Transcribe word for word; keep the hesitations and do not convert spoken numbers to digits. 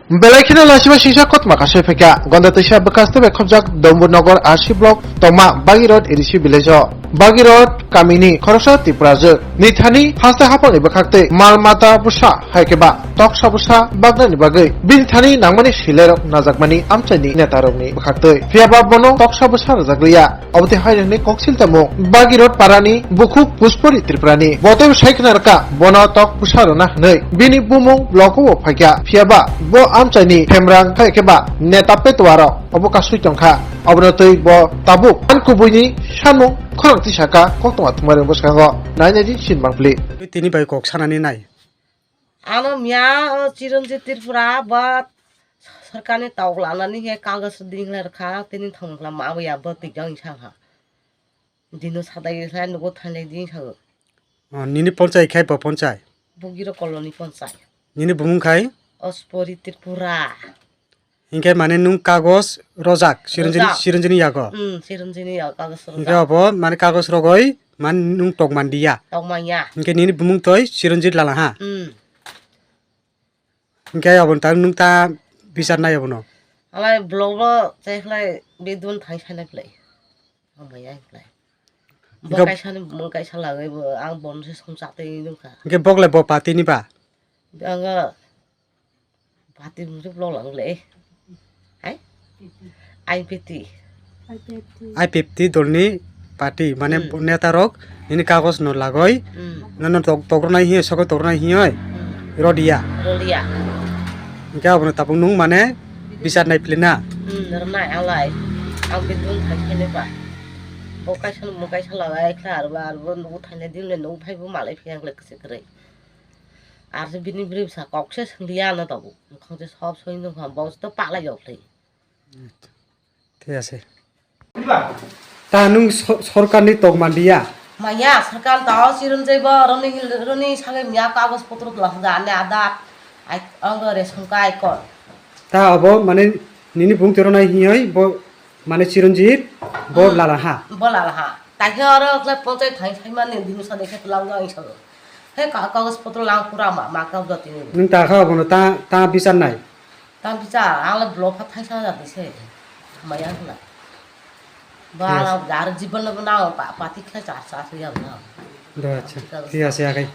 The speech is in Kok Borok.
Belai kheno lachiba singsa kothoma kasui phaikha. Gonda twisa bwkhaste bai khobjak Dombur Nogor R C block tongma Bagirot A D C village o. Bagirot kamini khoroksa Tripura jwk. Nithani haste haphangni bwkhaktwi mal mata bwsa hai khe ba toksa bwsa bagnani bagwi bini thani nangmani silairok najakmani amchaini netarokni bwkhaktwi. Phiyaba bono toksa bwsa rwjakliya. Obo tei hai rokni koksil tamo Bagirot parani bukhuk Puspori Tripurani. Bo teibo sai khna rwkha bono tok bwsa rwna hwnwi. Bini bumung blogo bo phaikha. Phiyaba bo amchaini phemrang hai khe ba neta petuarok obo kasui tongkha. Obono twi bo tabuk an kubuini sanmung khorang tisaka koktwma thumari bwskango. Nainai di sin bangpli. Tini bai kok sanani nai. Ano miya o Chiranjit Tripura ba sarkarni tok lanani he kagoj ding lai rwkha, tini thangla ma bo ya bo twijak wng sakha. Dino sadai khe nugo thanglai di sago. Oh, nini ponchai khai bo ponchai? Bugiro koloni ponchai. Nini bumung khai? Ospori Tripura. Hinkhe mane nung kagos rojak, Chiranjini, Rojak. Chiranjini yago. Hmm, Chiranjini yago kagos rojak. Hinkhe obo mane kagos rogoi mane nung tokmandiya. Tokmanya. Hinkhe nini bumung toi Chiranjit lala ha. Hmm. Hinkhe obo tang nung ta bichar nai obono. Alai blogo chekhlai bedun thai sanai plai. Hamaya plai. Hinkhe bo kaisa ni bumung kaisa lagoi bo ang bonse song chatwi nungkha. Hinkhe bogle bo party ni ba? Anga Party mungsa block lang le. Hai? I P T. I P F T dolni party, mane Hmm. netarok nini kagos no lagoi, Hmm. nono tok-, tokronai hiyo, sokoi tokronai hiyo, Hmm. rodiya. Rodiya. Hinkhe abono tabuk nung mane bichar nai pili na? Hmm, rwnai, alai. Ang bidung thai thai ba. Bo kaisa no, bo kaisa lagai kha, arba, arbo nugu thai nai, din le nugu phai bo malai phiya le kwse kwrwi. Ar se bini bwrwi bwsa kok se swngliya ano tabuk. Bukhang se sob soi nungkha, bo se to palai yok le. Thik ase. Ta nung so-, sorkar ni tok mandiya? Maya, sorkar ta o Chiranjit bo roni, roni sage miya kagos potro tla ja ane ada. Ai, ang ration card icon. Ta abo mane nini bung tero nai hiyoi bo mane Chiranjit bo Hmm. lala ha. Bo lala ha. Ta khe oro khlai ponchai thai sai mane dinu sa dekhe tlang jang isalo. He ka-, kagos potro lang pura ma, ma kau jati ni. Nung ta kha bono ta, ta bichar nai. Ta bichar, ang le block ha thaisa jati se. Maya hla. Ba Yes. la jar jibon le na pa, pati khe char char ya na. Do acha. Thik ase agai.